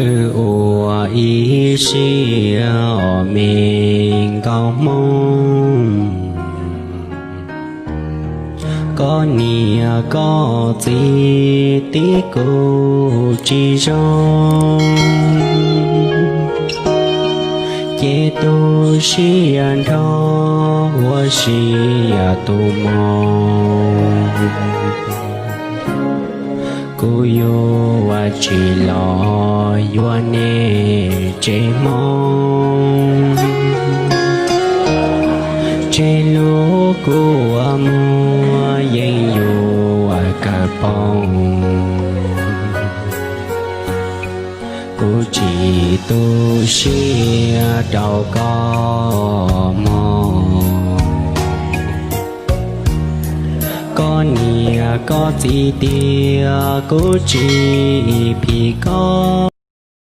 Wb ua ib siab os me nkauj Hmoob, koj niam koj txiv tib kuj tsis zoo, ces tu siab nrho ua si tus moo. Kuv yuav tsis los yuav nej tsev Hmoob, tseg lub kua muag yeej yuav kawg poob. Kuv tsis tu siab rau koj mog, koj niam koj txiv tiag kuv tsis phim koj.